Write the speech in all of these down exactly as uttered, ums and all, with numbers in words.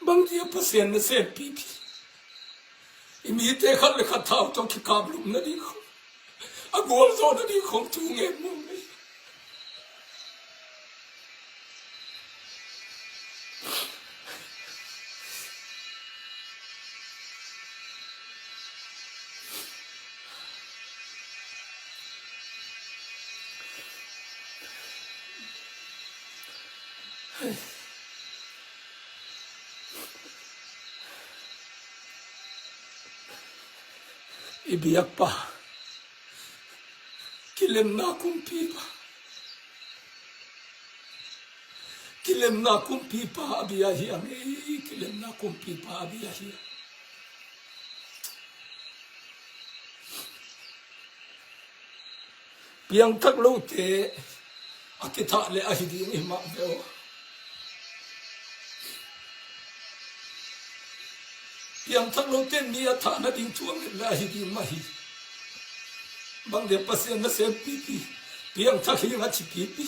Bang dia Pasian nasem pipi i mite khat le khat thau tawh kikaplum nading khong, a gualzawh nading khong thu ngen mawk nei. I biakpa, kilemna kumpipa, kilemna kumpipa a bia hi a ngei, kilemna kumpipa a bia hi a. Piangthak lote a kithah le ahi ding hi mah ve aw. Piangthak lote mi a thah nading thu a nget le ahi ding mah hi. Bang dia Pasian nasem pipi piangthak hi nga ci pipi.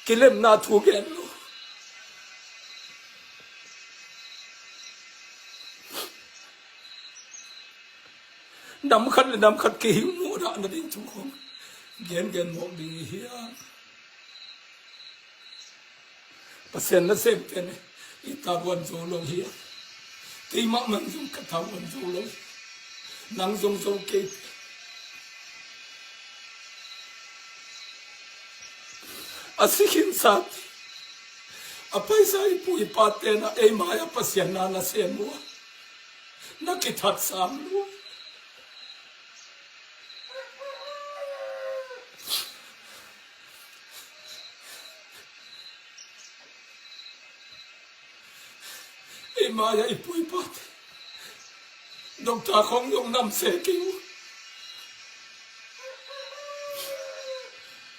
Kilemna thu gen lo. Nam khat le nam khat kihing muh dah nading thu khong gengen mawk ding hi hiam? Pasian nasemte ne i tavuan zo lo hiam? Keimah man zong ka tavuan zo lo. Nang zong zo kei. A si khinsa a paisa i pu i pate na ei mai-ah Pasian na nasem uh a, na kithat sam lua. Ei mai-ah i pu i pate doctor khong zong nam se kei uh.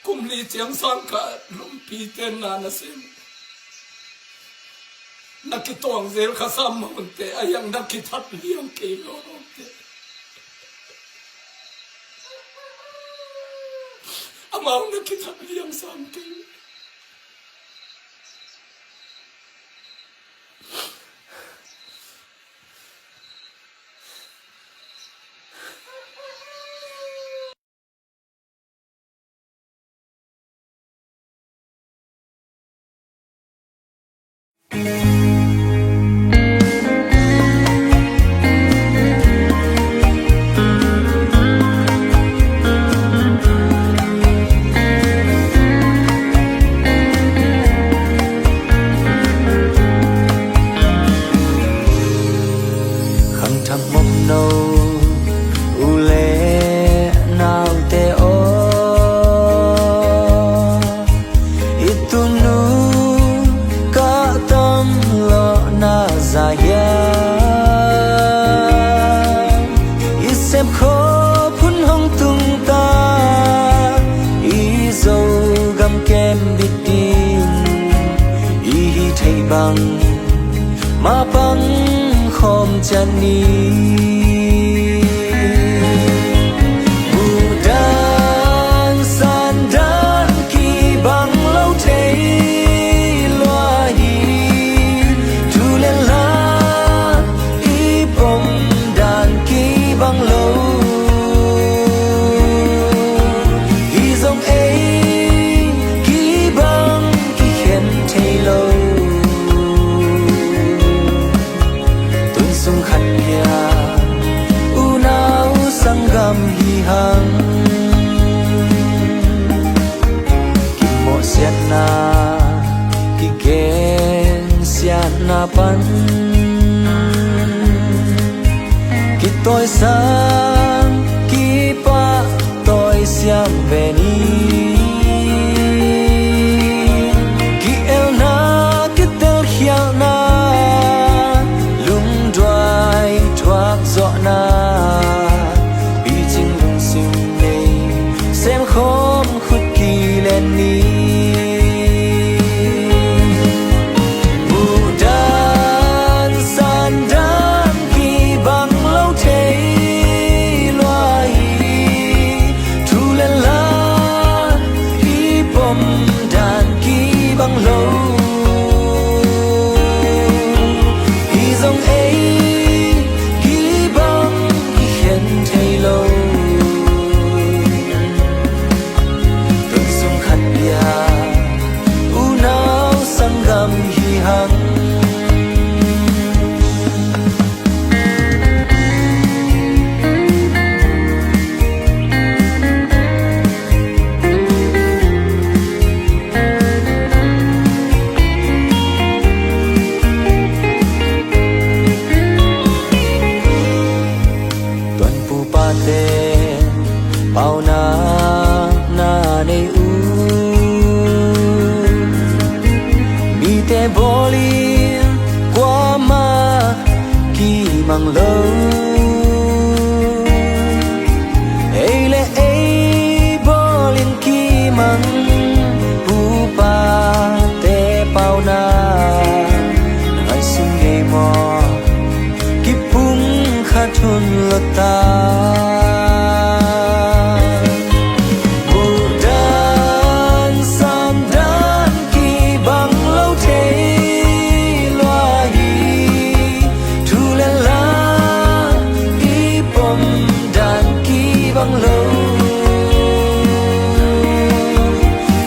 Kum li ciang sang ka lumpite na nasem. Na kitawng zel kha sam mahunte a hiang na kithat liang kei lawlawte. Amau na kithat liang sam kei. Khangthak mawkno u le naute aw, i tunu kah tam lawhna za hiam? I sepkhawm hun hong tungta, i Zogam kem bit ding i hi thei bang, mapang khawm ciat ni. Muhdan sandan kibang lo thei lua hi. Thu le la i pomdan kibang lo. Hi zong ei kibang kikhen thei lo. Tun sung khat hiam unau sanggam hi hang. Kimawhsiatna kigensiatna pan kitawisang kipahtawi siam ve ni. Ki-elna kitelkhialhna, lungduai thuak zawhna, picing lungsim nei semkhawm khut kilen ni. Muhdan sandan kibang lo thei lua hi. Thu le la Bawlin kuamah kimang lo. Ei le ei bawlin kimang. Pupate pauna na ngaihsun ngei maw? Kipumkhat hun lo ta. Muhdan sandan kibang lo thei lua hi. Thu le la i pomdan kibang lo.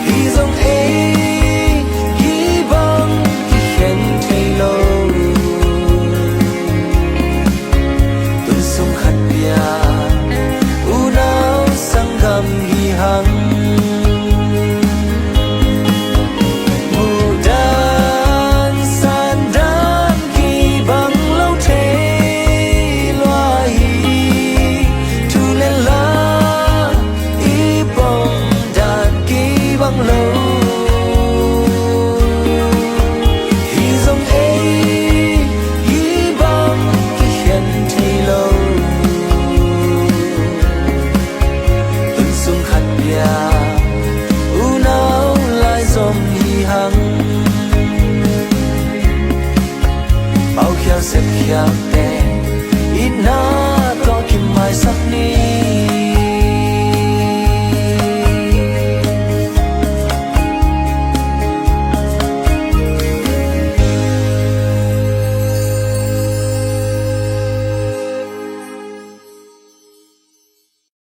Hi zong ei kibang kikhen thei lo. Tun sung khat pia unau sanggam hi hang. Muhdan sandan kibang lo thei lua hi. Thu le la i pomdan kibang lo. Hi zong ei kibang kikhen thei lo. Tun sung khat pia unau lai zom hi hang. Paukhial sepkhialte itna tawh kimaisak ni.